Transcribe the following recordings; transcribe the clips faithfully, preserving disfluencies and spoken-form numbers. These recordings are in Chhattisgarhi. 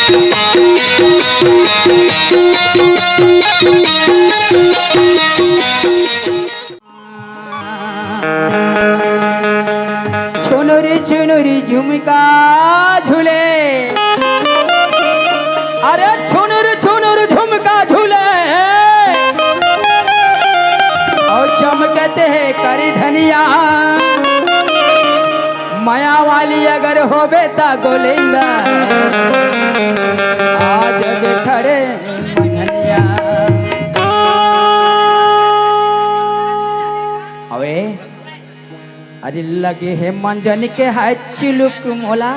छुनुर छुनुर झुमका झूले, अरे छुनुर छुनुर झुमका झूले, और चमकत हे करी धनिया। मया वाली अगर होबे त गोलेंदा, आज बे खड़े मंझनिया। अबे अरे लगे हे मंजन के हाय चुलुक मोला,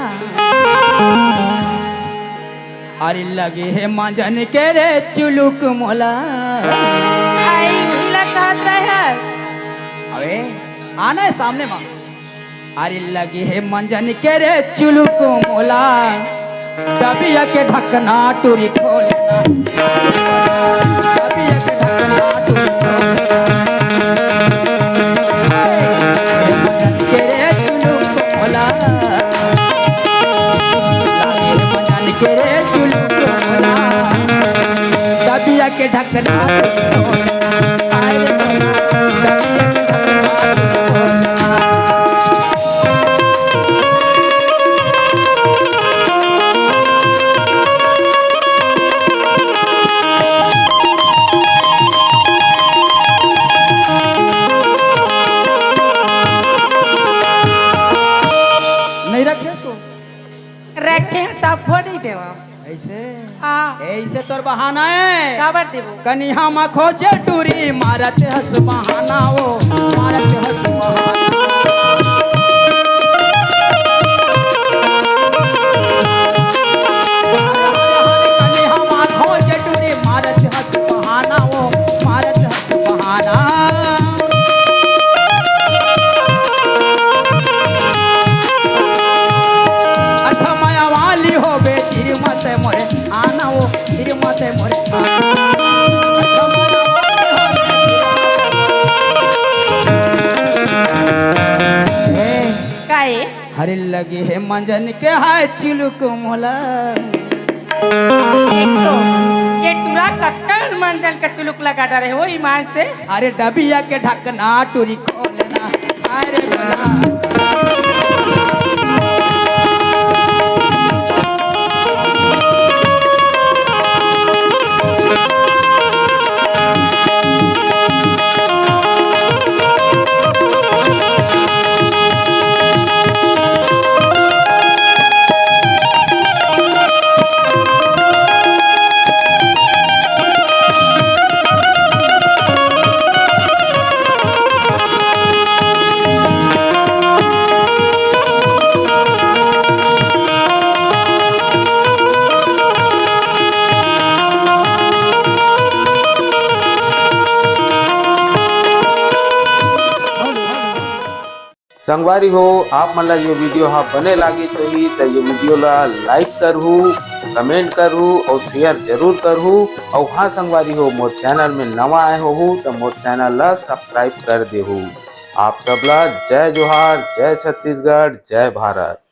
अरे लगे हे मंजन के रे चुलुक मोला। आई उही ला कहत रहस। अबे आना है सामने माँ। अरे लगे हे मंजन के रे चुलुक मोला, डबिया के ढकना टूरी खोलना। डबिया के ढकना टूरी खोलना। के रे चुलुक मोला। लागे मजाल के रे चुलुक मोला। डबिया के ढकना टूरी खोलना। आए रे मोला, डबिया के ढकना टूरी खोलना। नहीं रखे सो। रखे हैं तब फोड़ ही देवा। ऐसे? हाँ। ऐसे तोर बहाना है। काबर देबो? कनिहा मा खोजे टूरी मारत हस बहाना ओ, मारत हस बहाना। कनिहा मा खोजे टूरी मारत हस बहाना ओ, मारत हस बहाना। अच्छा मया वाली होबे, श्रीमत मोरे आना ओ, श्रीमत मोरे आना। हे, काहे? हरे लगे हे मंजन के हाय चिलुक मोला। एक तो ये टूरा कट्टर मंजन का चुलुक लगा डारे हो ईमान से। अरे डबिया के ढकना टूरी खोलना। अरे बोला। संगवारी हो, आप मन ला ये video हा बने लागिस होही, त ये video ला like करहू, comment करहू और share जरूर करहू। और हाँ संगवारी हो, मोर channel में नवा आए होहू, त मोर channel ला subscribe कर देहू। आप सब ला जय जोहार, जय छत्तीसगढ़, जय भारत।